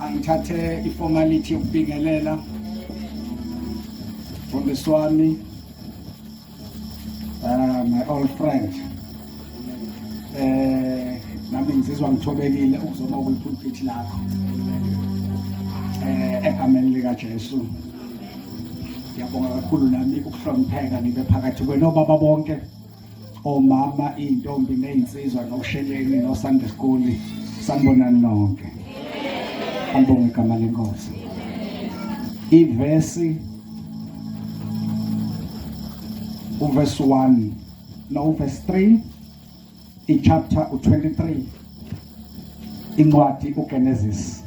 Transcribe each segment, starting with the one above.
Angithathe iformality yokubingelela mfundisi wami, my old friend. Nami ngizizwa ngithobekile ukuzoma kwipulpit lakho. Egameni lika Jesu. Ngiyabonga kakhulu nami ukuhlonipheka ngibe phakathi kwenu obaba bonke. Omama, izintombi nezinsizwa nosheleni no Sunday school, sanibonani nonke. Alibonge igama lenkosi. Ivesi uverse 1 no verse 3 ichapter u23 incwadi uGenesis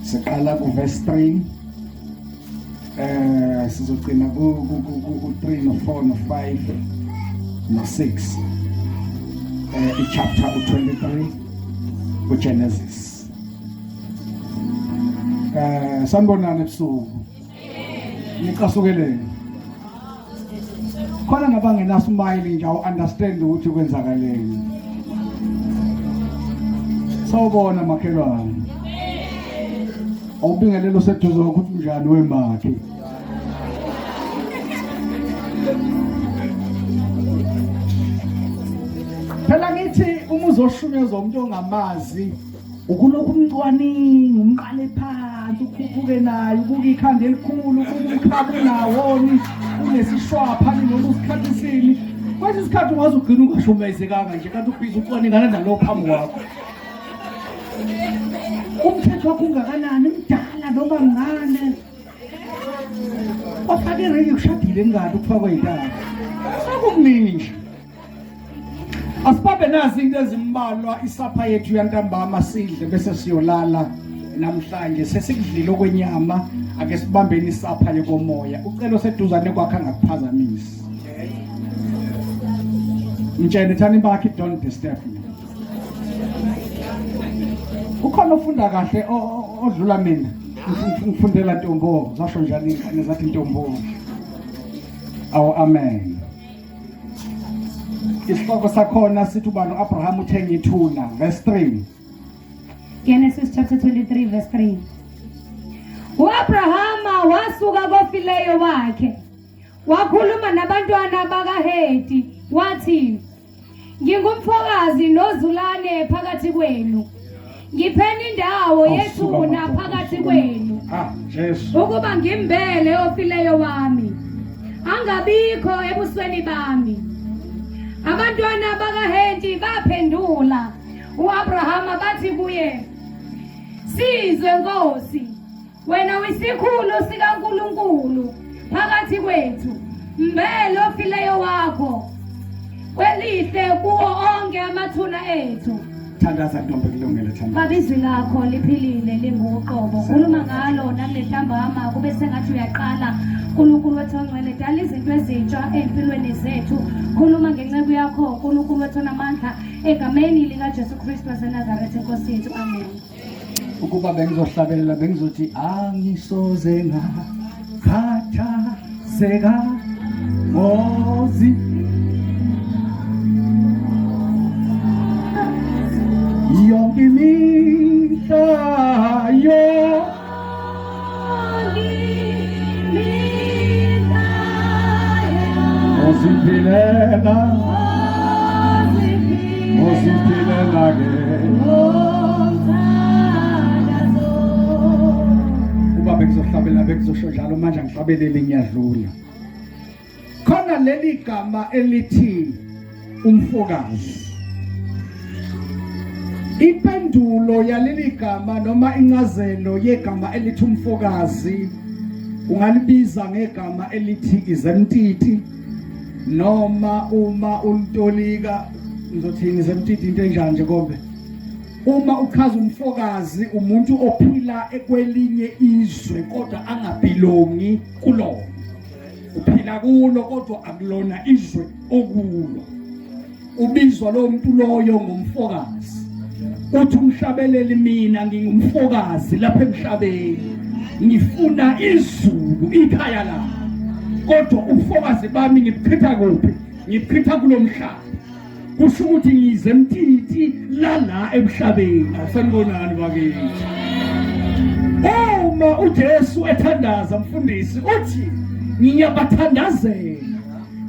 siqala ku verse 3, sizogcina ku 3 no 4 no 5 no 6, ichapter u23 uGenesis. Sanibonani ebusuku. Nicasukeleni? Khona nabangenaso umayili nje, awu-understand ukuthi kwenzakaleni. Sawubona makhelwane. Awubingelelo seduze ukuthi unjani wemakhe. Phela ngithi uma uzoshunyezwa umuntu ongamazi, ukulokhu umcwaningi, umqale phansi, ukhuphuke naye, ubuke ikhanda elikhulu, ubuke umkhaba unawoni, unesishwapha noma usikhathisini. Kwesinye isikhathi ungaze ugcine ungashumezekanga nje, kanti ubhizi ucwaningana nalo phambi kwakho. Umthetho wakho ungakanani, mdala noma mncane? Wafaka iringi kushadile ingane, ukufakwa yintaba. Sekukuningi nje. Asibambe nazi into ezimbalwa, isapha yethu yantambama sidle bese siyolala namhlanje. Sesikudlile okwenyama, ake sibambeni isapha yokomoya. Ucelo seduzane kwakhe angakuphazamisi. Mtshene thani bakhe, don't disturb me. Ukhona ofunda kahle odlula mina. Ngifundela ntombo, zasho njalo ingane zathi ntombo. Awu amen. Isihloko sakhona sithi ubani uAbraham uthenga ithuna, verse 3. Genesis chapter 23 verse 3. UAbrahama wasuka kofileyo wakhe, wakhuluma nabantwana bakaHeti, wathi, ngingumfokazi nozulane phakathi kwenu, ngipheni indawo yethuna phakathi kwenu, Ah, Jesu. ukuba ngimbele ofileyo wami, angabikho ebusweni bami. Abantwana bakaHeti baphendula uAbrahama bathi kuye, sizwe Nkosi, wena uyisikhulu sikaNkulunkulu phakathi kwethu, mbele ofileyo wakho kwelihle kuwo onke amathuna ethu. Thandaza ntombi, kulungile, thandaza. Baba, izwi lakho liphilile, linguqobo. Khuluma ngalo nakule ntambama kube sengathi uyaqala. Nkulunkulu wethu ongcwele, dala izinto ezintsha ey'mpilweni zethu. Khuluma ngenceku yakho, Nkulunkulu wethu onamandla, egameni likaJesu Kristu waseNazaretha, Nkosi yethu. Amen. Ukuba bengizohlabelela bengizothi angisoze ngakhathazeka ngozi yonke imihla yo oziphilela, oziphilela ke. Uba bengizohlabela bengizosho njalo, manje angihlabeleli, ngiyadlula. Khona leli gama elithi umfokazi, impendulo yaleli gama noma incazelo yegama elithi umfokazi ungalibiza ngegama elithi izemtiti, noma uma ulitolika ngizothini izemtiti, into enjani nje kombe. Uma uchaza umfokazi, umuntu ophila ekwelinye izwe kodwa angabelongi kulona, uphila kulo kodwa akulona izwe okulo, ubizwa lo muntu loyo ngomfokazi. Uthi umhlabeleli, mina ngingumfokazi lapha emhlabeni, ngifuna izulu ikhaya lami, kodwa ufokazi bami ngibuchitha kuphi? Ngibuchitha kulomhlaba. Kusho ukuthi ngize emtiti lala emhlabeni. Asanibonani bakithi. Uma uJesu ethandaza mfundisi uthi ngiyabathandazela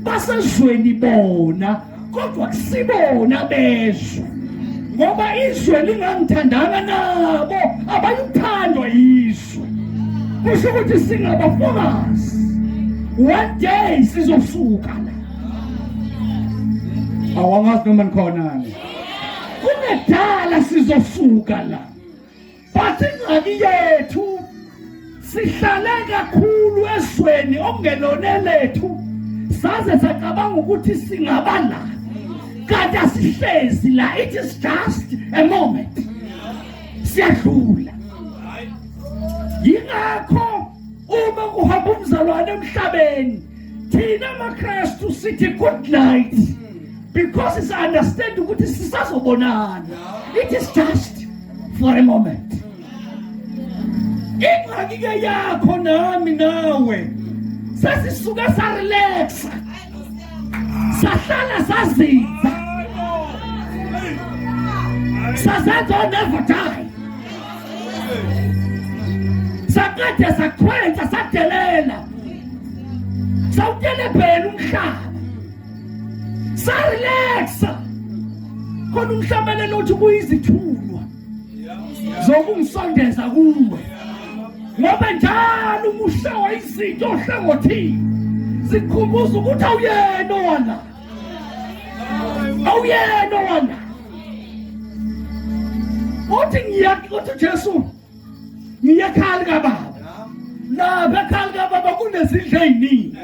basezweni bona kodwa kusibona bezwe ngoba izwe lingangithandanga nabo abayuthandwa yizwe kusho ukuthi singabafakazi one day sizosuka la awangazi noma nikhona kungedala sizosuka la But ingxaki yethu sihlale kakhulu ezweni okungelona elethu saze sacabanga ukuthi singaba la kanti asihlezi la it is just a moment siyadlula yingakho uma kuhamba umzalwane emhlabeni thina maKristu sithi good night because is understand ukuthi sisazobonana it is just for a moment ingxaki ke yakho nami nawe sesisuke sarelaxa sahlala sazinza sazenza never die saqede sachwenza sadelela sawutelebhela umhlaba sarelaxa khona umhlabelelo uthi kuyizithunywa zokungisondeza kuwe ngoba njalo uma ushawa izinto ohlangothini zikhumbuza ukuthi awuyena owala awuyena owala uthi ngiya uthi Jesu ngiyekhaya likababa lapha ekhaya likababa kunezindlu ey'ningi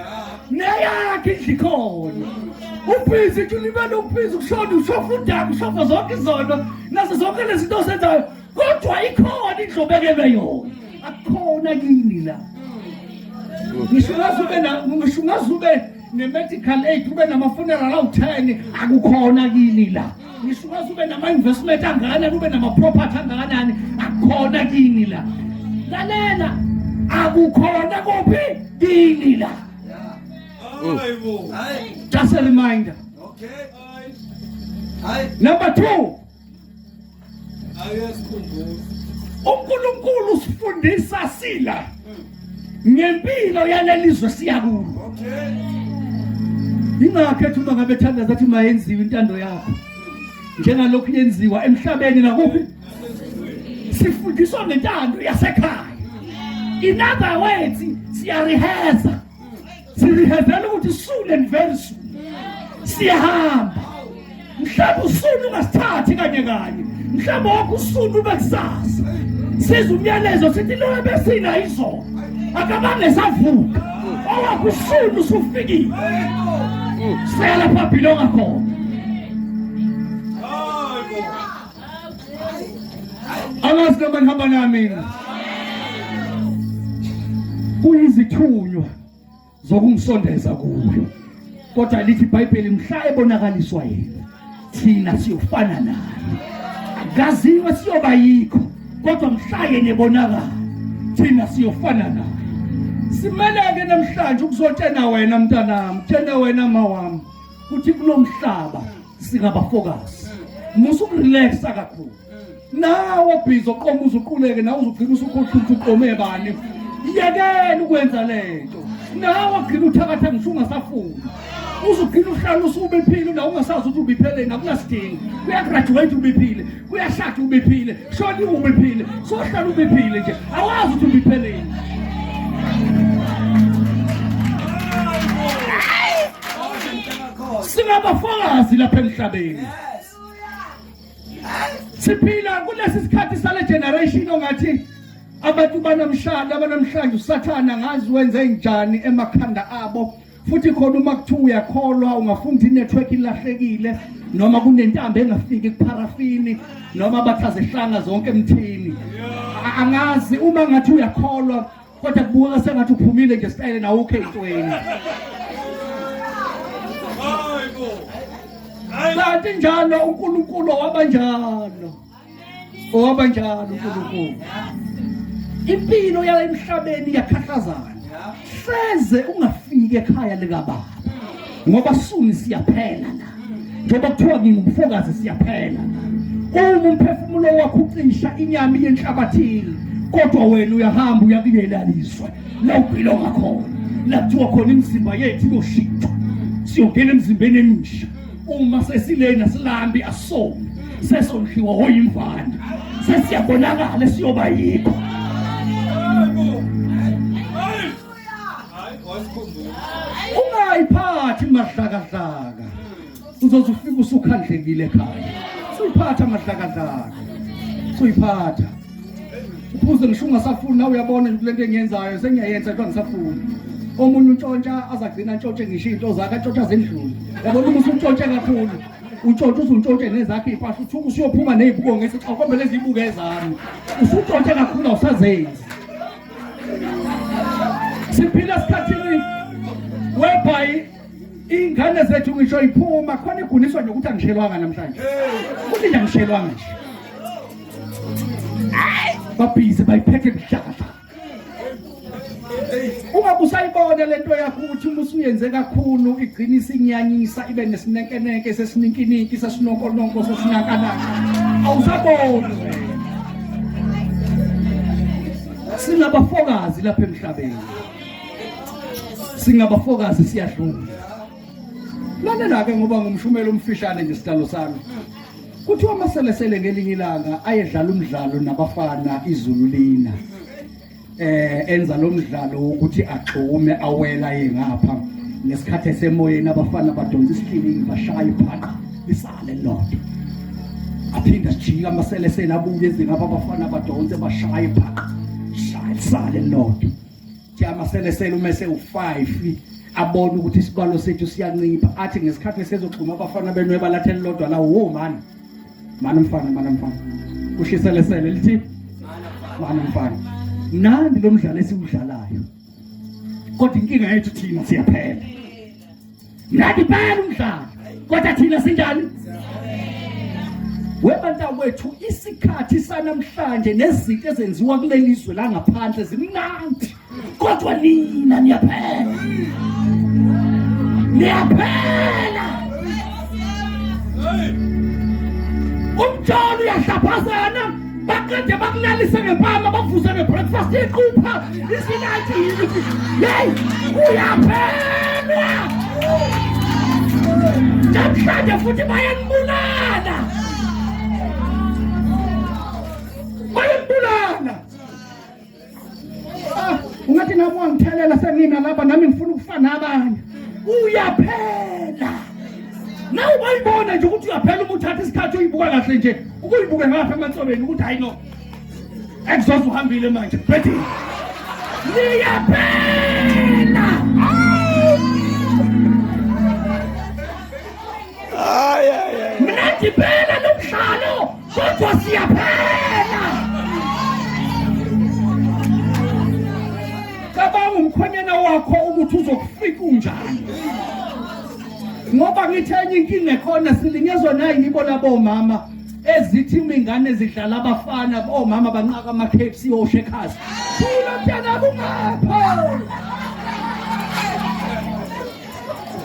neyakhe indlu ikhona ubhizi nje ulibele ubhizi ukushona ushofa udaka ushofa zonke izono nazo zonke lezi zinto ozenzayo kodwa ikhona indlu obekelwe yona akukhona kini la ngisho ungaze ube ngisho ungaze ube ne-medical aid ube nama-funeral awu-ten akukhona kini la ngisho ungaze ube nama-investment angakanani ube nama-property angakanani akukhona kini la lalela akukhona kuphi kini la just a reminder okay number 2 uNkulunkulu usifundisa sila ngempilo yalelizwe siya kulo Okay. Ingakho ethi uma ngabe thandaza athi mayenziwe intando yakho njengalokhu yenziwa emhlabeni nakuphi sifundiswa ngentando yasekhaya in other words siyariheza sirihezela ukuthi soon and very soon siyahamba mhlawumbe usunu ungasithathi kanye kanye mhlawumbe wonke usunu ube kusasa siza umyalezo sithi lo besina izolo akabange savuka owakho usunu usufikile sela phambili ongakhona angazi noma nihamba nami kuyizithunywa zokungisondeza kuwe kodwa lithi iBhayibheli mhla ebonakaliswa yena thina siyofana naye akaziwe siyoba yikho kodwa mhla yena ebonakala thina siyofana naye simeleke namhlanje ukuzotshena wena mntanami tshena wena mawami kuthi kulomhlaba singabafokazi musa ukurelaxa kakhulu nawe bhizi oqoma uze uquleke nawe uzugcina usukhohlwa ukuthi uqome bani yekela ukwenza lento nawe gcina uthakatha ngisho ungasafuni uzugcina uhlala usubiphile nawe ungasazi ukuthi ubipheleni akunasidingo kuyagraduate ubiphile kuyashada ubiphile shoni ubiphile sohlala ubiphile nje awazi ukuthi ubipheleni singabafakazi lapha emhlabeni siphila kulesi sikhathi sale generation ongathi abantu banamhlanje abanamhlanje usathana ngazi wenze njani emakhanda abo futhi khona uma kuthiwa uyakholwa ungafunda inetwork ilahlekile noma kunentambo engafiki kupharafini noma bathi azehlanga zonke emthini angazi uma ngathi uyakholwa kodwa kubukeka sengathi uphumile nje style nawe ukhe intweni kanti njalo uNkulunkulu wabanjalo owabanjalo uNkulunkulu impilo yala emhlabeni iyakhahlazana hleze ungafiki ekhaya likababa ngoba suni siyaphela la Njengoba kuthiwa ngingumfokazi siyaphela. Uma umphefumulo wakho ucisha inyama yenhlabathini, kodwa wena uyahamba uya kulela lizwe la ubhilonga khona, la kuthiwa khona imizimba yethu iyoshintshwa, siyongena emzimbeni emisha. Uma sesilena silambi asoni, sesondliwa oyimvana, sesiyabonakala siyoba yikho. Ungayiphathi madlakadlaka, uzoze ufike usukhandlekile ekhaya. Suyiphatha madlakadlaka, suyiphatha uphuze ngisho ungasafuni. Nawe uyabona nje kulento engiyenzayo sengiyayenza kodwa ngisafuni. Omunye untshontsha azagcina ntshontshe ngisho into zakhe, antshontsha zendlule. Yabona uma usuntshontshe kakhulu, untshontshe uzuntshontshe nezakhe iy'mpahla, uthuka usuyophuma ney'buko ngesi xa kombe lezi y'buko ezami. Usuntshontshe kakhulu awusazenzi. Siphila esikhathini whereby iy'ngane zethu ngisho iphuma khona iguniswa nje ukuthi angishelwanga namhlanje, ukuthi nje angishelwanga nje, babhizi bayiphethe kuhlahla. Ungabe usayibona lento yakho ukuthi uma usuyenze kakhulu igcina isinyanyisa, ibe nesinenkenenke, sesininkiniki, sesinonkononko, sesinakanaka, awusaboni. Singabafokazi lapha emhlabeni, singabafokazi, siyadlula. Lalela-ke ngoba ngumshumelo omfishane nje sidalo sami. Kuthiwa amaselesele ngelinye ilanga ayedlala umdlalo nabafana izulu lina. Enza lo mdlalo wokuthi agxume awela yengapha ngesikhathi esemoyeni, abafana badonsa isikliningi bashaya iphaqa lisale lodwa. Aphinde ajika amaselesele abuye ezingapha, abafana badonse bashaya iphaqa shaya lisale lodwa. Thi amaselesele uma esewu-5 abona ukuthi isibalo sethu siyancipha, athi ngesikhathi esezoxhuma abafana benweba lathi elilodwa lawo, wo mani mani mfana, mani mfana, kushiselesele lithi mani mfana. Mnandi lo mdlalo esiwudlalayo, kodwa inkinga yethu thina siyaphela. Mnandi impela umdlalo, kodwa thina sinjani? Webantakwethu, isikhathi sanamhlanje nezinto ezenziwa kuleli zwe langaphandle zimnandi, kodwa nina niyaphela, niyaphela. Umjolo uyahlaphazana, baqede bakulalise ngempama, bakuvuse ngebreakfast iqupha isinathi. Yeyi, uyaphelwa namhlanje futhi bayanibulala, bayanibulala. Ah, ungathi nami wangithelela sengina lapha, nami ngifuna ukufana nabanye. Uyaphela nawe, bayibona nje ukuthi uyaphela uma uthatha isikhathi uyibuka kahle nje, ukuyibuke ngapha emansobeni ukuthi hayi no, exhaust uhambile manje bethi niyaphela. Ay ay ay. Mnandi phela lo mdlalo, kodwa siyaphela. Cabanga umkhwenyana wakho ukuthi uzokufika unjani, ngoba ngithi enye inkinga ekhona silinyezwa nayi yibo labo mama ezithi uma ingane zidlala abafana, omama banqaka ama-KFC oshekhazi, thula mntana kungapha.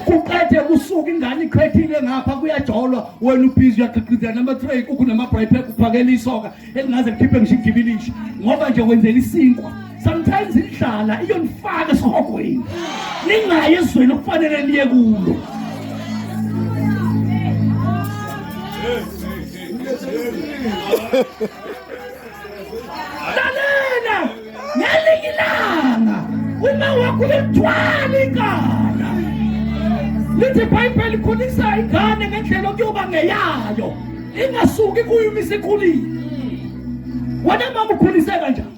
Kuqede kusuka ingane iqhethile ngapha kuyajolwa, wena ubhizi uyagqigqizela nama-tray kukhu nama-bripack, uphakela isoka elingaze likhiphe ngisho igibilishi ngoba nje wenzela isinkwa. Sometimes indlala iyonifaka esihogweni, ningayi ezweni okufanele niye kulo. Lalela, ngelinye ilanga uma wakho uyalithwala igana, lithi iBhayibheli khulisa ingane ngendlela okuyoba ngeyayo, ingasuki kuyo uma isikhulile. Wena mama ukhulise kanjani?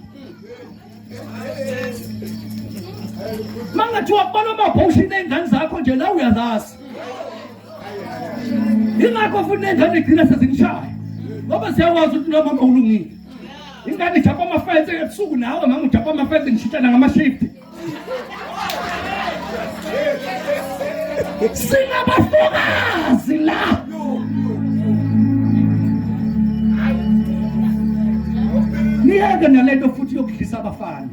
Mangathiwa kubalwa amabhoshini ey'ngane zakho nje la, uyazazi. Ingakho futhi ney'ngane igcina sezingishaya, ngoba siyakwazi ukuthi nomama ulungile. Ingane ijabha amafense ebusuku, nawe mama ujabha amafense, ngishintshana ngama-shift. Singabafokazi la. Niyeke nalento futhi yokudlisa abafana,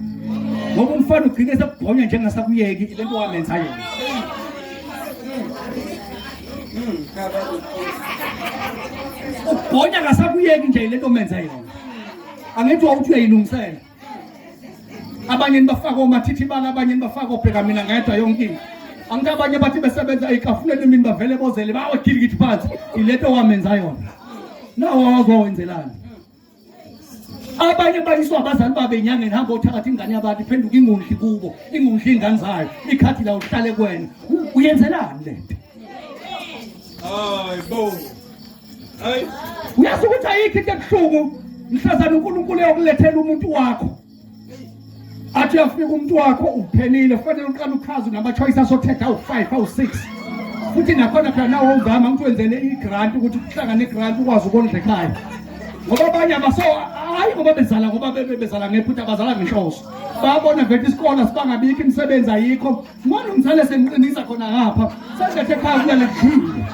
ngoba umfana ugcine sekubhonya njengasakuyeki lento wamenza yona. Ubhonya kasakuyeki nje lento omenze yona. Angithi wawuthi uyayilungisela. Abanye nibafaka omathithibala, abanye nibafaka obheka mina ngedwa yonke into. Angithi abanye bathi besebenza ekafuneni imini bavele bozele bawe gilikithi phansi. Ilento wamenza yona. Nawo wazowenzelani? Abanye bayiswa abazali babo enyangeni hamba othakatha ingane yabantu iphenduka ingundli kubo, ingundli ingane zayo, ikhathi la uhlale kuwena. Uyenzelani lento? Hayi bo. Hayi. Uyazi ukuthi ayikho into ebuhlungu mhlazana uNkulunkulu eyokulethela umuntu wakho. Athi uyafika umuntu wakho uphelile, kufanele uqale uchaze nama-choice asothetha awu-5 awu-6 futhi nakhona phela nawo uzama ukuthi wenzele i-grant ukuthi kuhlangane i-grant ukwazi ukondla ekhaya ngoba abanye abaso hayi ngoba bezala ngoba bezala ngephutha abazala ngenhloso babona vele isikole sibangabikho imisebenzi ayikho ngona umzali sengiqinisa khona ngapha sengethe ekhaya kulale kudliwe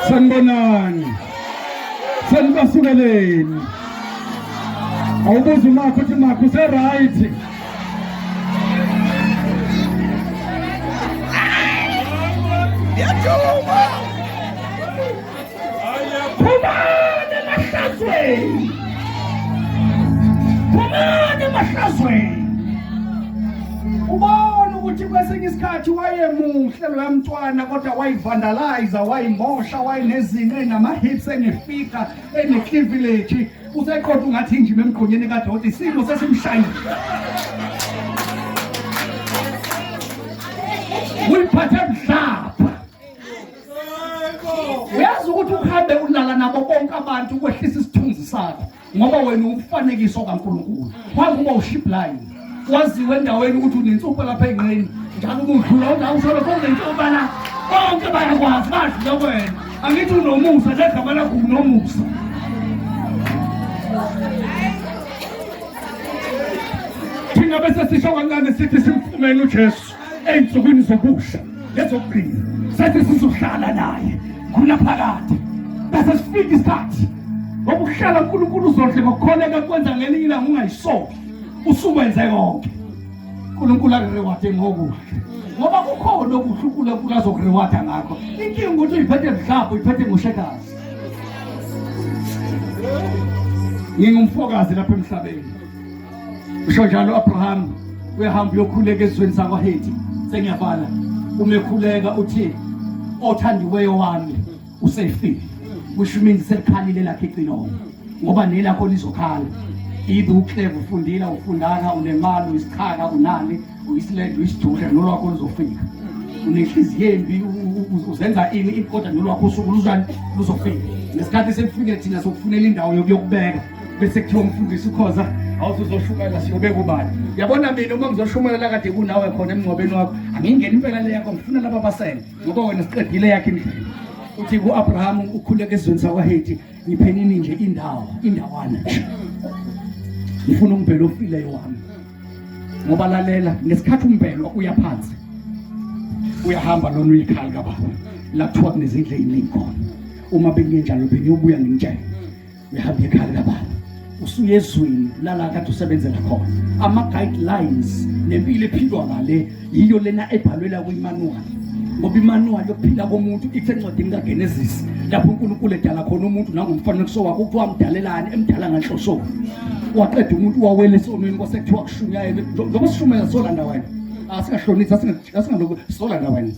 Sanibonani. Sanibasukeleni. Awubuze umakho uthi makho use right. Ngiyajuma. Phumani emahlazweni. Phumani emahlazweni. Ubona ukuthi kwesinye isikhathi wayemuhle loya mntwana kodwa wayivandalize wayimosha wayenezinqe nama-hips enefika ene-cleavage useqotha ungathi injima emgqonyeni kadoti isimo sesimshayile uyiphathe mhlapha uyazi ukuthi uhambe ulala nabo bonke abantu ukwehlisa isithunzi sakho ngoba wena umfanekiso kaNkulunkulu wanga uba ushipline waziwe endaweni ukuthi unensupha lapha enqeni njalo uma udlula undawo usolo kunensupa la bonke bayakwazi badlula kwena angithi unomusa negama lakho unomusa thina bese sisho kancane sithi simfumene uJesu ey'nsukwini zobusha nezokugcina sethi sizohlala naye ngunaphakade bese sifika isikhathi ngoba ukuhlala uNkulunkulu uzodle ngokukholeka kwenza ngelinye ilanga ungayisoli usukwenze konke uNkulunkulu akurewade ngokuhle ngoba kukhona okuhle uNkulunkulu azokurewada ngakho inkinga ukuthi uyiphethe mhlapho uyiphethe ngoshekazi ngingumfokazi lapha emhlabeni usho njalo Abraham uyahamba uyokhuleka ezweni sakwaHeti sengiyavala umekhuleka uthi othandiweyo wami usefile kusho means selikhalile lakhe icilongo ngoba nelakho lizokhala either uclever ufundile ufundanga unemali uyisichaka unani uyisilende uyisidudla nolwakho luzofika unenhliziyo embi uzenza ini kodwa nolwakho usuku luzani luzofika ngesikhathi sekufikile thina sokufunela indawo yokuyokubeka bese kuthiwa umfundisi ukhoza awuzuzoshumayela siyobeka ubani yabona mina uma ngizoshumayela kade kunawe khona emngcwabeni wakho angingeni impela le yakho ngifuna laba basele ngoba wena siqedile yakhe indlela uthi ku-abrahamu ukhuleka ezweni sakwaHeti ngiphenini nje indawo indawana nje ngifuna umbhelo ofileyo wami ngoba lalela ngesikhathi umbelwa uya phansi uyahamba lona uyikhali kababa la kuthiwa kunezindlu ey'ningi khona uma bengingenjalo bengiyobuya ngimtshele uyahamba ekhaya kababa usuye ezweni lala kade usebenzela khona ama-guidelines nempilo ephilwa ngale yiyo lena ebhalwe la kwimanual ngoba imanual yokuphila komuntu ithe encwadini kaGenesis lapho uNkulunkulu edala khona umuntu nangomfanekiso wakhe ukuthi wamdalelani emdala nganhlosoni waqeda umuntu wawela esonweni kwase kuthiwa kushunyayelwe njengoba sishumayela solanda wena asingahlonisi asingalokhu solanda wena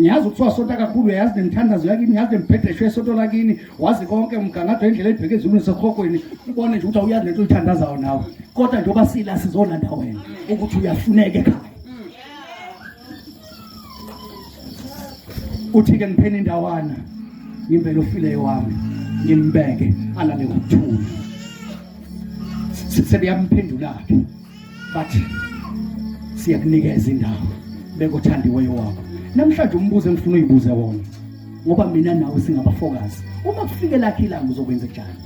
ngiyazi ukuthi wasonta kakhulu uyayazi nemithandazo yakini ngiyazi nemibhedesho yesonto lakini wazi konke umgangatho indlela ebheke ezulwini sehogweni ubone nje ukuthi awuyazi lento oyithandazayo nawe kodwa njengoba sila sizolanda wena ukuthi uyafuneka ekhaya uthi-ke ngipheni indawana ngimbele ofileyo wami ngimbeke alale ngokuthula sebeyamphendula-ke bathi siyakunikeza indawo bekothandiweyo wakho namhlanje umbuzo engifuna uyibuze wona ngoba mina nawe singabafokazi uma kufike lakhe ilanga uzokwenza njani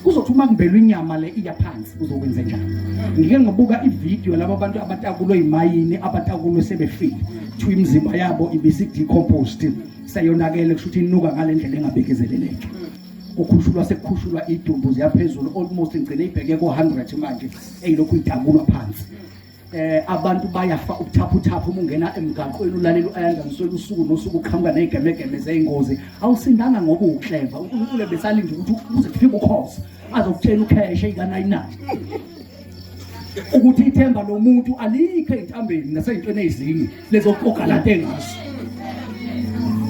kuzothi uma kumbelwa inyama le iya phansi uzokwenza njani ngike ngabuka ividiyo laba bantu abatakulwe imayini abatakulwe sebefile kuthiwa imizimba yabo ibisi-decomposed seyonakele kusho ukuthi inuka ngale ndlela engabekezeleleki. Kukhushulwa sekukhushulwa idumbu ziyaphezulu almost ngigcine ibheke ko-100 manje eyilokhu idakulwa phansi. Abantu bayafa ubuthaphuthaphu uma ungena emgaqweni ulalela u-Ayanda Msweli usuku nosuku uqhamuka nezigemegeme zey'ngozi. Awusindanga ngoba uwukleva, uNkulunkulu ebesalinde ukuthi kuze kufike ukhoza azokutshela ukheshe ika-99 ukuthi ithemba lomuntu alikho ey'ntambeni nasey'ntweni ey'zinye lezokuqogalante ngazo.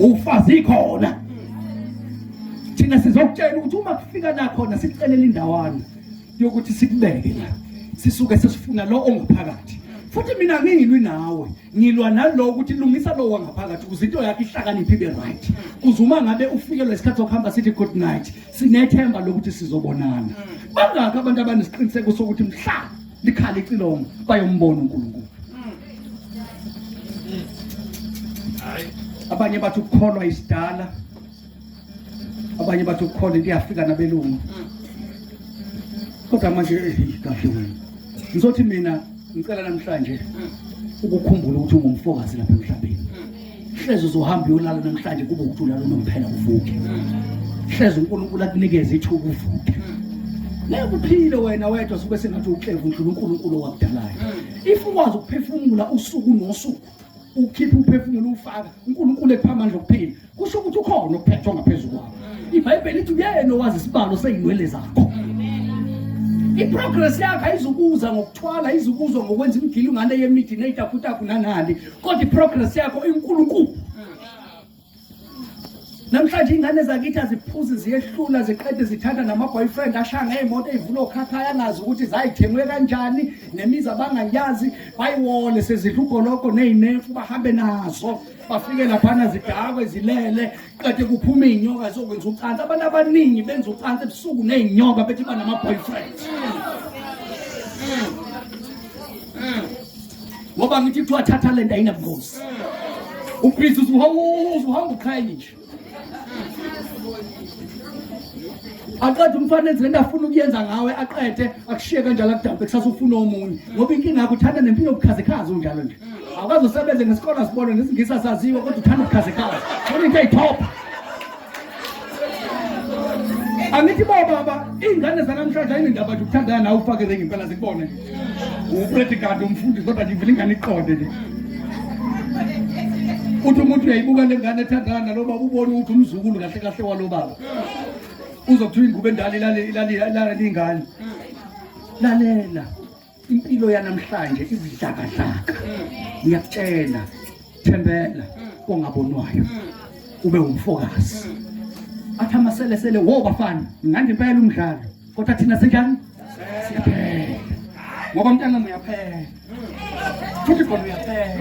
Ufazi khona thina sizokutshela ukuthi uma kufika la khona sikucelela indawana yokuthi sikubeke la, sisuke sesifuna lo ongaphakathi. Futhi mina ngingilwi nawe, ngilwa nalo ukuthi lungisa lo wangaphakathi ukuze into yakhe ihlakaniphe ibe right, kuze uma ngabe ufikelwa isikhathi sokuhamba sithi good night, sinethemba lokuthi sizobonana. Bangakho abantu abanesiqiniseko sokuthi mhla likhala icilongo bayombona uNkulunkulu. Abanye bathi ukukholwa isidala, abanye bathi ukukholwa into iyafika nabelungu, kodwa manje kahle wena. Ngizothi mina ngicela namhlanje ukukhumbula ukuthi ungumfokazi lapha emhlabeni. Hleze uzohamba uyolala namhlanje kube ukuthi ulala unomphela uvuke. Hleze uNkulunkulu akunikeze ithuba uvuke. Ngeke uphile wena wedwa sube sengathi ukleva undlula uNkulunkulu owakudalayo. If ukwazi ukuphefumula usuku nosuku, ukhipha uphefumulo ufaka, uNkulunkulu ekupha amandla okuphila, kusho ukuthi ukhona okuphethwa ngaphezu kwakho. iBhayibheli lithi uyena owazi isibalo seyinwele zakho. I-progress yakho ayizukuza ngokuthwala, ayizukuza ngokwenza imigilingane yemithi ney'taputapu nanani, kodwa i-progress yakho iNkulunkulu. Namhlanje ingane zakithi aziphuzi ziyehlula ziqede zithanda nama-boyfriend ashaya ngey'moto ey'vula okhakhaya angazi ukuthi zayithengwe kanjani nemizi abangayazi bayiwole sezidla ugologo ney'nefu bahambe nazo bafike laphana zidakwe zilele qede kuphume iy'nyoka zokwenza ucansi. Abantu abaningi benza ucansi ebusuku ney'nyoka bethi banama-boyfriend. Ngoba ngithi kuthiwa thatha lento ayinabungozi. Ubhizi uzuhamba uqhanye nje. Aqede umfana enze lento afuna ukuyenza ngawe, aqede akushiye kanjalo akudampe kusasa ufuna omunye. Ngoba inkinga yakho uthanda nempilo yobukhazikhazi unjalo nje. Awukaze usebenze ngesikole asibone nesingisi asaziwa kodwa uthanda ubukhazikhazi. Funa into eyithopha. Angithi baba iy'ngane zanamhlanje ayinendaba nje ukuthandana nawe ufake ringi impela zikubone. Upredikanti umfundisi kodwa nje ivele ingane iqonde nje. Uthi umuntu uyayibuka le ngane ethandana nalo baba ubone ukuthi umzukulu kahle kahle walo baba. Uzokuthiwa ingubo endala ilale ilale ilale ingane. Lalela impilo yanamhlanje izidlakadlaka. Ngiyakutshela thembela kongabonwayo ube umfokazi. Athi amaselesele wo bafana ngandi impela umdlalo kodwa thina sinjani? Siyaphela. Ngoba mntanami uyaphela. Futhi khona uyaphela.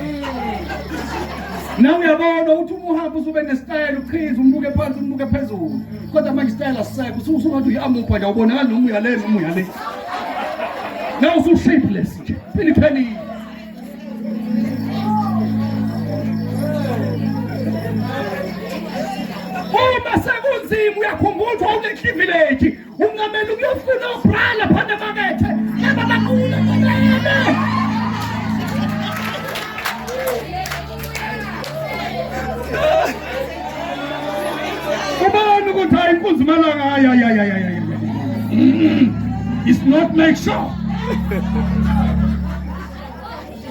Nawe uyabona ukuthi uma uhamba usube nesitayela uchize umbuke phansi umbuke phezulu. Kodwa manje isitayela sisekho usungathi uyi-amupha nje awubonakali noma uyale noma uyale. Nawe usu-shapeless nje. Impilo iphelile. Uma sekunzima uyakhumbula ukuthi wawune village ungamele ukuyofuna obra lapha emakethe laba baqula nqamele. Ubani ukuthi hayi inkunzi malanga hayi hayi hayi hayi. It's not make sure.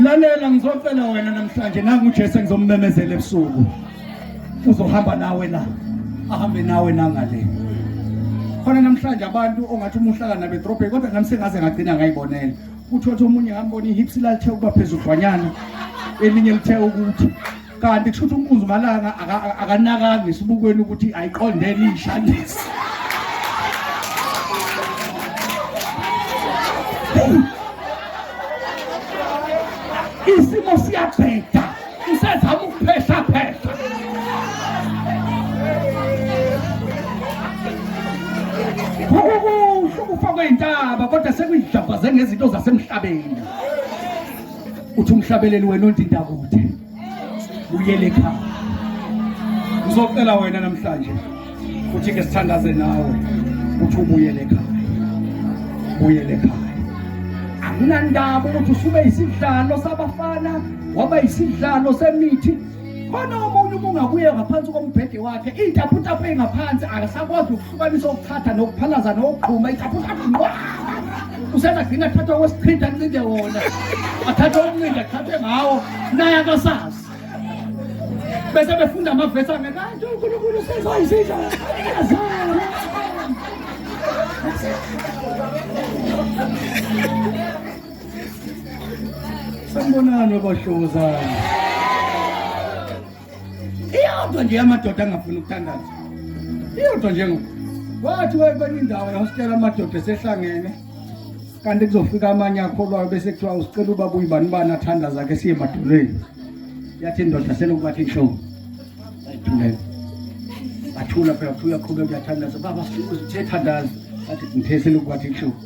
Lalela ngizocela wena namhlanje nangu uJesu engizommemezela ebusuku. Uzohamba nawe la. Ahambe nawe nangale. Khona namhlanje abantu ongathi uma uhlala nabo edrobheni kodwa nami sengaze ngagcina ngayibonela. Uthi wathi omunye ngambona ihips lalithe ukuba phezudlwanyana elinye lithe ukuthi kanti kusho ukuthi unkunzi malanga akanakanga esibukweni ukuthi ayiqondene ishandisi. Isimo siyabheda, usezama ukuphehla phehla. Kukuhle ukufa kwey'ntaba kodwa sekuyidlabhaze ngezinto zasemhlabeni. Uthi umhlabeleli wena ondinda kude buyele ekhaya. Ngizocela wena namhlanje uthi ke sithandaze nawe uthi ubuyele ekhaya. Buyele ekhaya. Akunandaba ukuthi usube isidlalo sabafana, waba isidlalo semithi. Khona omunye uma ungabuye ngaphansi kombhede wakhe iy'taputapu ey'ngaphansi akasakwazi ukuhlukanisa ukuthatha nokuphalaza nokugquma itaputapu nqwa usenza gcina athathwa kwesichitha ancinde wona athathwe umncinde athathwe ngawo naye akasazi bese befunda amavesi angekanti uNkulunkulu usezoyisiza azana. Sanibonani bahlozana. Iyodwa nje amadoda angafuni ukuthandaza. Iyodwa nje ngoba. Wathi wayekwenye indawo ehostela amadoda esehlangene. Kanti kuzofika amanye akholwayo bese kuthiwa usicela ubaba uyibani bani athandaza ke siye emadolweni. Yathi indoda selokhu bathi inhloko. Ayithulele. Bathula phela kuthiwa uyaqhubeka uyathandaza. Baba sithe thandaza. Athi ngithe selokhu bathi inhloko.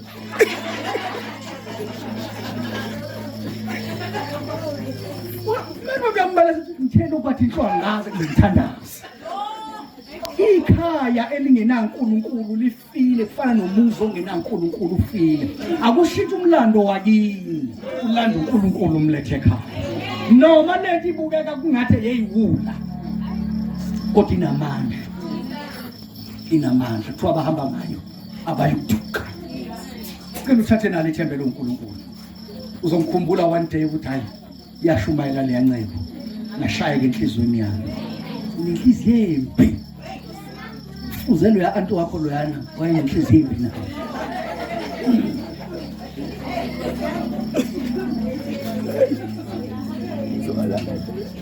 Ngithela ukwathi inhlwa ngaze ngithandaze. Ikhaya elingenaNkulunkulu lifile kufana nomuzi ongenaNkulunkulu ufile. Akushintshe umlando wakini, ulanda uNkulunkulu umlethe ekhaya. Noma lento ibukeka kungathi yeyiwula kodwa inamandla. Inamandla kuthiwa abahamba ngayo abayuthuka. Cela uthathe nalo ithembe loNkulunkulu. Uzongikhumbula one day ukuthi hayi yashumayela leya ncebo ngashayeka enhliziyweni yami. Unenhliziyo embi. Uze loya anti wakho loyana wayenenhliziyo embi naye.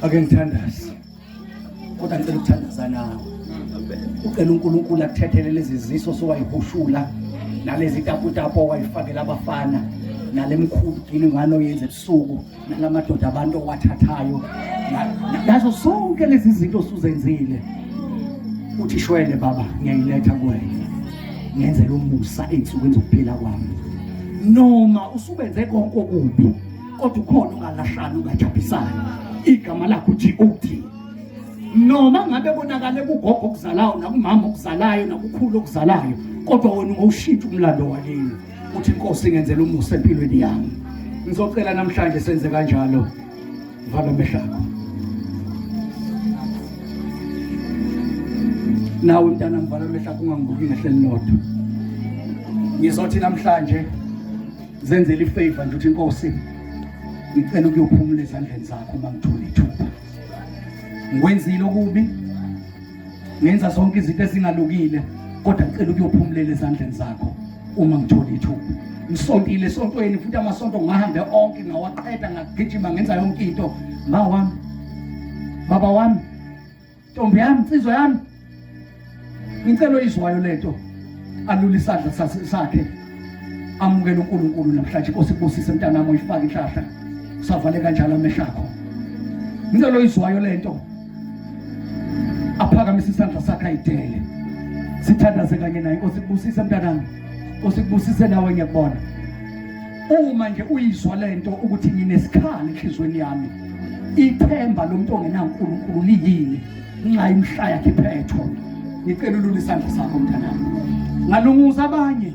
Ake ngithandaze. Kodwa ngicela ukuthandaza nawe. Ucela uNkulunkulu akuthethelele lezi ziso sowayihushula nalezi taputapu owayifakela abafana nale mkhulu gcina ingane oyenza ebusuku nalamadoda abantu owathathayo nazo zonke lezi zinto osuzenzile uthi shwele baba ngiyayiletha kuwena ngenzela umusa ey'nsukwini zokuphila kwami noma usubenze konke okubi kodwa ukhona ungalahlani ungajabhisani igama lakho uGOD noma ngabe konakale kugogo okuzalayo nakumama okuzalayo nakukhulu okuzalayo kodwa wena ungawushintsha umlando wakini uthi inkosi ingenzela umusa empilweni yami ngizocela namhlanje senze kanjalo vala amehlo akho nawe mntana mvala amehlo akho ungangibuki ngehle elilodwa ngizothi namhlanje zenzele ifavor nje uthi inkosi ngicela ukuyophumula ezandleni zakho uma ngithola ithuba ngikwenzile okubi ngenza zonke izinto ezingalungile kodwa ngicela ukuyophumulela ezandleni zakho uma ngithola ithuba ngisontile esontweni futhi amasonto ngiwahambe onke ngawaqeda ngagijima ngenza yonke into ma wami baba wami ntombi yami insizwa yami ngicela oyizwayo lento alule isandla sakhe amukele uNkulunkulu namhlanje inkosi ibusise mntanami uyifake inhlahla usavale kanjalo amehlo akho ngicela oyizwayo lento aphakamise isandla sakhe ayidele sithandaze kanye naye inkosi ibusise mntanami inkosi ibusise nawe ngiyakubona uma nje uyizwa lento ukuthi nginesikhala enhlizweni yami ithemba lomuntu ongenaNkulunkulu liyini nxa imhla yakhe iphethwe ngicela ulule isandla sakho mntanami ngalunguza abanye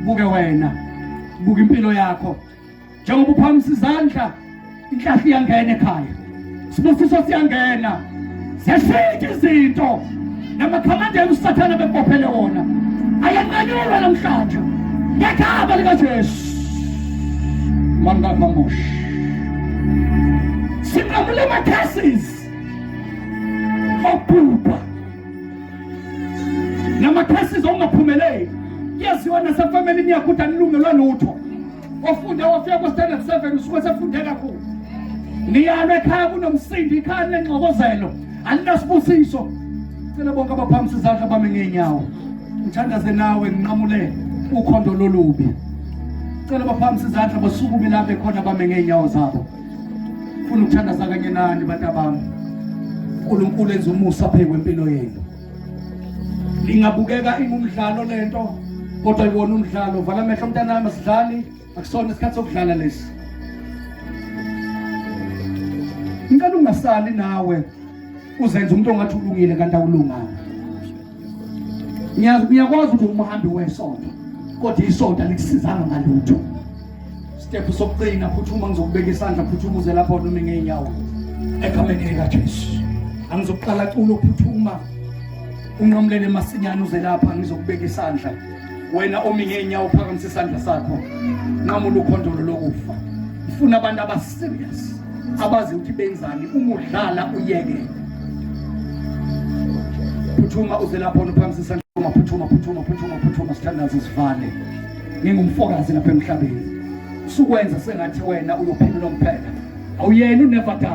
buke wena buka impilo yakho njengoba uphakamisa izandla inhlahla iyangena ekhaya sibusiso siyangena ziyashintsha izinto namakhamandela usathane bebophele wona ayanqanyulwa namhlanje ngegama likaJesu mangamangosh sinqamule ama-curses okubhubha nama-curses okungaphumeleli kuyaziwa nasefamilini yakho ukuthi anilungelwa lutho ofunde wafika ku-standard 7 usuke sefunde kakhulu niyalwa ekhaya kunomsindo ikhaya linengxokozelo alinasibusiso cela bonke abaphakamisa izandla bami ngeenyawo ngithandaze nawe nginqamule ukhondo lolubi cela baphakamisa izandla basukume la bekhona bame ngeenyawo zabo funa ukuthandaza kanye nani bantu abami uNkulunkulu enza umusa phezu kwempilo yenu ingabukeka ingumdlalo lento kodwa iwona umdlalo vala amehlo mntanami asidlali akusona isikhathi sokudlala lesi ngicela ungasali nawe uzenza umuntu ongathi ulungile kanti awulunganga ngiyakwazi ukuthi umhambi wesonto kodwa isonto alikusizanga ngalutho step sokugcina phuthuma ngizokubeka isandla phuthuma uze lapho noma ngeenyawo Egameni likaJesu. Angizokuqala culo phuthuma unqamulele masinyane uze lapha ngizokubeka isandla. Wena omi ngeenyawo phakamisa isandla sakho. Nqamula ukhondolo lokufa. Ngifuna abantu aba serious abazi ukuthi benzani uma udlala uyeke. Phuthuma uze lapha uphakamisa isandla. Phuthuma phuthuma phuthuma phuthuma sithandaze sivale. Ngingumfokazi lapha emhlabeni. Sukwenza sengathi wena uyophila unomphela. Awuyena unever die.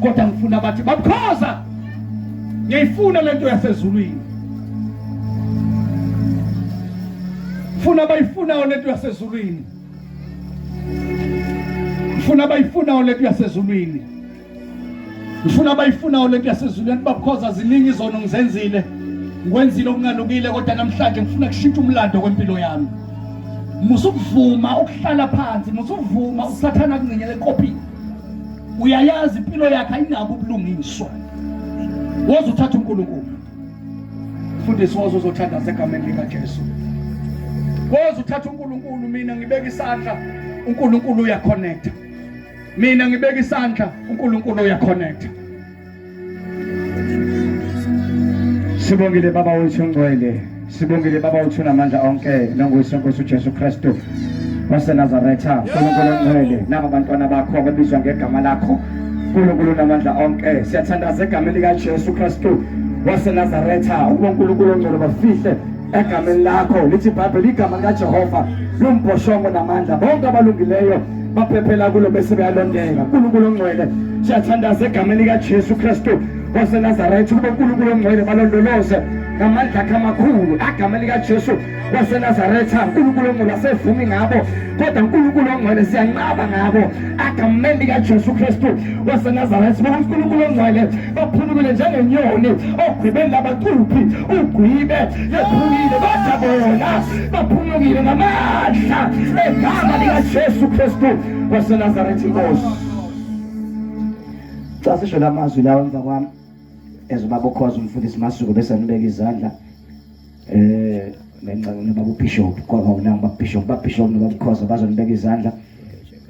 Kodwa ngifuna bathi babukhoza. Ngiyayifuna lento yasezulwini. Funa bayifunayo lento yasezulwini. Ngifuna bayifunayo lento yasezulwini. Ngifuna abayifunayo lento yasezulwini babukhoza ziningi izono ngizenzile. Ngikwenzile okungalungile kodwa namhlanje ngifuna kushintsha umlando kwempilo yami. Musukuvuma ukuhlala phansi, musuvuma usathana kunqinyele ekopini. Uyayazi impilo yakhe ayinabo ubulungiswa. Woza uthatha uNkulunkulu. Mfundisi woza uzothandaza egameni likaJesu. Woza uthatha uNkulunkulu mina ngibeka isandla uNkulunkulu uyaconnecta. Mina ngibeka isandla uNkulunkulu uyaconnecta. Sibongile baba wethu ongcwele, sibongile baba wethu namandla onke nonguYise Nkosi uJesu Kristu waseNazaretha, uNkulunkulu ongcwele, naba abantwana bakho ababizwa ngegama lakho uNkulunkulu namandla onke. Siyathandaza egameni likaJesu Kristu waseNazaretha ukuba uNkulunkulu ongcwele bafihle egameni lakho. Lithi iBhayibheli igama likaJehova lumbhoshongo namandla, bonke abalungileyo baphephela kulo bese beyalondeka. uNkulunkulu ongcwele, siyathandaza egameni likaJesu Kristu waseNazaretha ukuba uNkulunkulu ongcwele balondoloze ngamandla akhe amakhulu agama likaJesu waseNazaretha. uNkulunkulu ongcwele asevumi ngabo, kodwa uNkulunkulu ongcwele siyanqaba ngabo agameni likaJesu Kristu waseNazaretha. Ngoba uNkulunkulu ongcwele baphulukile njengenyoni ogwibeni labacuphi, ugwibe lephukile, kodwa bona baphulukile ngamandla egama likaJesu Kristu waseNazaretha. Inkosi xa sisho la mazwi lawo emva kwami ezobaba ukhoza umfundisi Masuku bese nibeka izandla eh nobaba ubishop kwaba unanga babishop babishop nobaba ukhoza bazonibeka izandla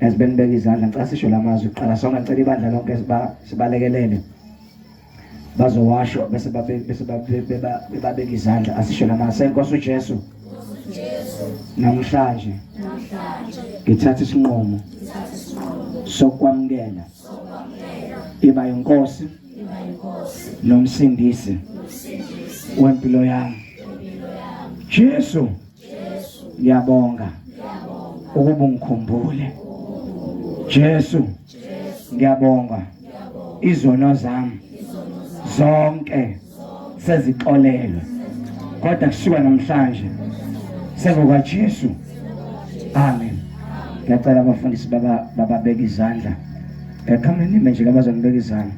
ezibenibeka izandla ngicela sisho la mazwi kuqala sonke ngicela ibandla lonke sibalekelele bazowasho bese babe bese babeka izandla asisho la mazwi senkosi uJesu namhlanje ngithatha isinqumo sokwamukela iba inkosi nomsindisi wempilo yami Jesu ngiyabonga ukuba ungikhumbule Jesu ngiyabonga izono zami zonke sezixolelwe kodwa kusuka namhlanje sengokwaJesu amen ngiyacela abafundisi baba bababeka izandla ekhame nime nje kabazonibeka izandla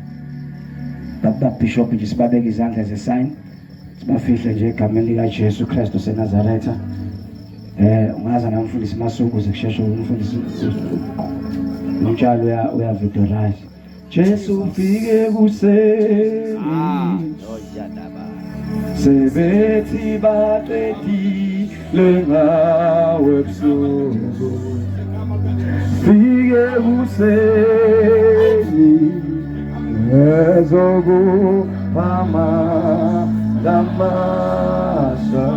baba bishop nje sibabeka izandla ze sign sibafihle nje egameni likaJesu Kristu seNazaretha eh ungaza namfundisi Masuku zikusheshe umfundisi umtshalo uya uyavidorize Jesu ufike kuseni ah, sebethi baqedile ngawe ebusuku fike kuseni ezokuphama lamasha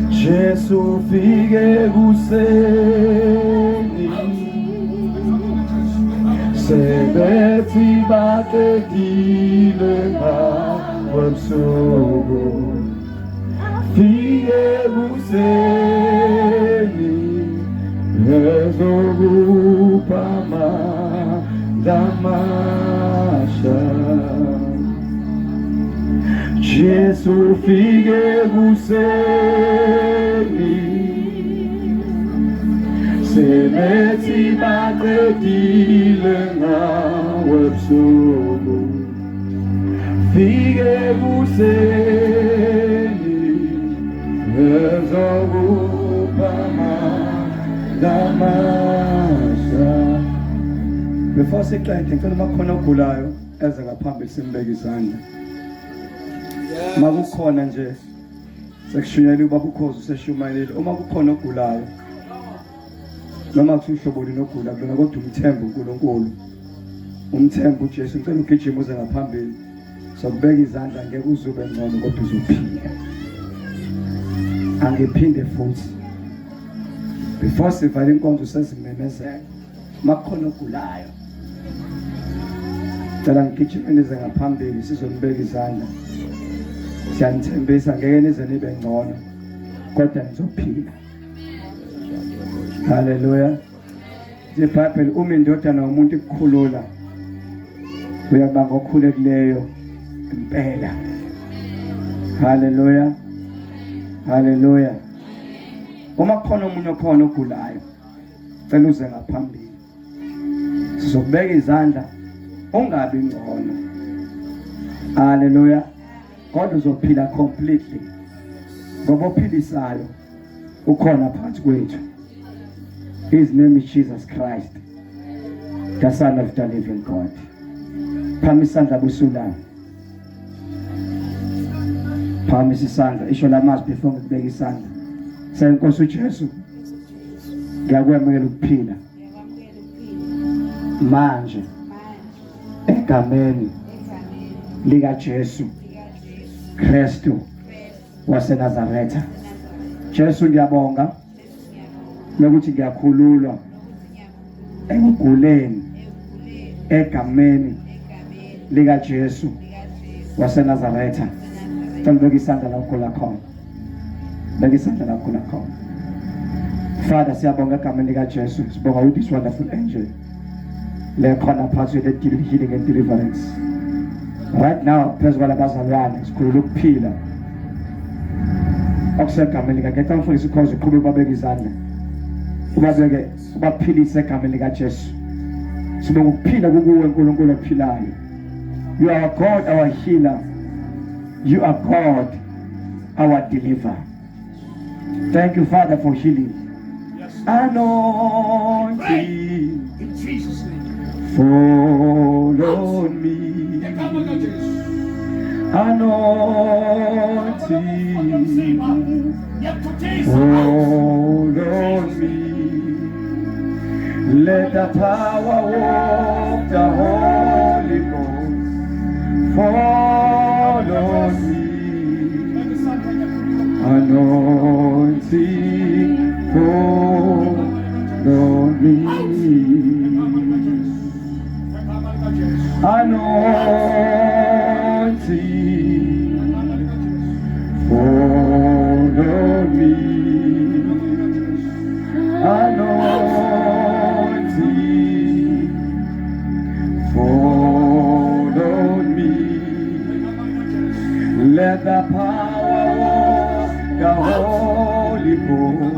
Jesu fike kuseni sebethi baqedile ngawebusuku fike kuseni ezokuphama lamasha Jesu fike kuseni sebethi baqedile ngawe ebusuku fike kuseni ezokuphama lamasha Before siqede ngicela uma kukhona ogulayo eze ngaphambili simbeke izandla. Makukhona nje sekushunyayela ubaba ukhozi useshumayelile uma kukhona ogulayo noma kuthiwa uhlobo luni ogula kulona kodwa umthemba uNkulunkulu. Umthemba uJesu, ngicela ugijime uze ngaphambili. Sokubeka izandla ngeke uzube ngcono kodwa uzophila. Angiphinde futhi. Before sivala inkonzo sezimemezela. Makukhona ogulayo. Cela ngigijime nize ngaphambili sizonibeka izandla. Siyanithembisa ngeke nize nibe ngcono kodwa nizophila. Haleluya. IBhayibheli uma indodana yomuntu ikukhulula uyakuba ngokhulekileyo impela. Haleluya. Haleluya. Uma kukhona omunye okhona ogulayo cela uze ngaphambili. Sizokubeka izandla ungabi ngcono. Haleluya. Kodwa uzophila completely. Ngoba ophilisayo ukhona phakathi kwethu. His name is Jesus Christ, the Son of the living God. Phamisa isandla busulana. Phamisa isandla, isho lamazwi before ngikubeka isandla. Senkosi uJesu. Ngiyakwemukela ukuphila. Manje egameni lika Jesu Kristu waseNazaretha. Jesu ngiyabonga lokuthi ngiyakhululwa ekuguleni egameni likaJesu waseNazaretha. Cela ubeke isandla la ugula khona. Beka isandla la ugula khona. Father, siyabonga egameni likaJesu. Sibonga with this wonderful angel. Le khona phakathi le healing and deliverance. Right now phezu kwalabazalwane sikhulula ukuphila. Okusegameni lika ngicela umfundisi ukhoze uqhubeke ubabeke izandla. Ubabeke ubaphilise egameni likaJesu. Sibonga ukuphila kukuwe uNkulunkulu ophilayo. You are God our healer. You are God our deliverer. Thank you Father for healing. Anointing In Jesus' name. fall on me. Ngegama likaJesu. Anointing Ngiyakuthuthisa. fall on me. Let the power of the Holy Ghost fall on me. Beka isandla ngiyakhuluma. Anointing fall on me. Ngegama likaJesu. Ngegama likaJesu. Anointing Ngegama likaJesu. fall on me. Ngegama likaJesu. Anointing fall on me. Ngegama likaJesu. Let the power of the Holy Ghost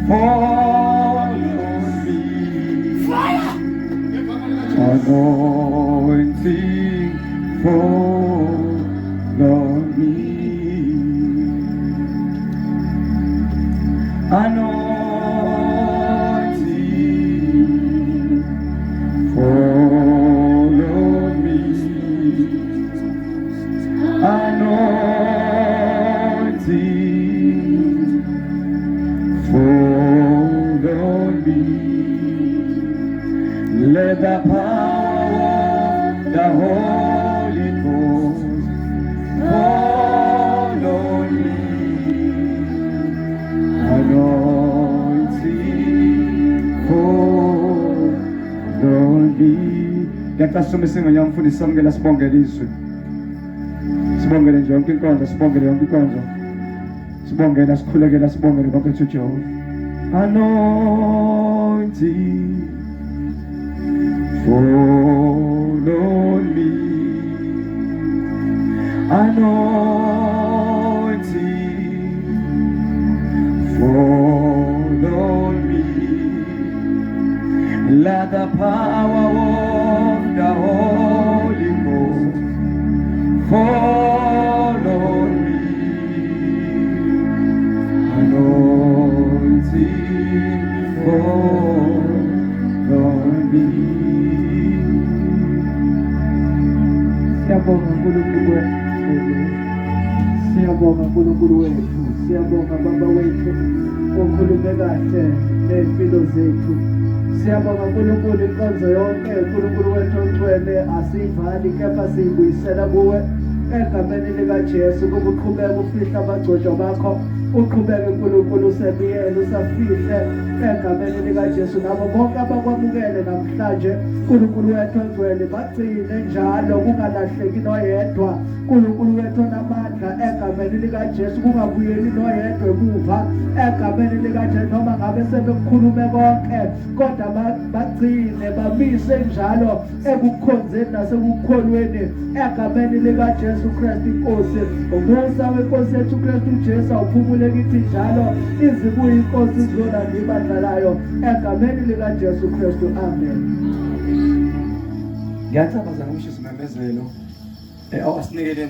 fall on me. Ngegama likaJesu. Anointing fall on me. Anointing fall on me. Anointing fall on me. Let the power of the Holy Ghost fall on me. Anointing fall on me. Ngiyacela sisume singonyawo mfundisi samukela sibongele izwi. Sibongele nje yonke inkonzo, sibongele yonke inkonzo. Sibongele sikhulekela sibongele konke to Jehova. Anointing fall on me. Anointing fall on me. Let the power of the Holy Ghost fall on me. Anointing fall on me. Siyabonga uNkulunkulu wethu. Siyabonga uNkulunkulu wethu. Siyabonga Baba wethu okhulume kahle nempilo zethu. Siyabonga uNkulunkulu inkonzo yonke uNkulunkulu wethu ongcwele asivali kepha siyibuyisela kuwe egameni likaJesu kuba uqhubeke ufihla abagcotshwa bakho uqhubeke uNkulunkulu usebiyele usafihle egameni likaJesu nabo bonke abakwamukele namhlanje uNkulunkulu wethu ongcwele bagcine njalo kungalahleki noyedwa uNkulunkulu wethu onamandla egameni likaJesu kungabuyeli noyedwa emuva egameni likaJesu noma ngabe sebekukhulume konke kodwa bagcine bamise njalo ekukhonzeni nasekukholweni egameni likaJesu Kristu inkosi umusa wenkosi yethu Kristu Jesu awuphumule kithi njalo izibuye inkosi izolanda ibandla layo egameni likaJesu Kristu amen. Ngiyacabanga ngokusho isimemezelo eh, asinikele.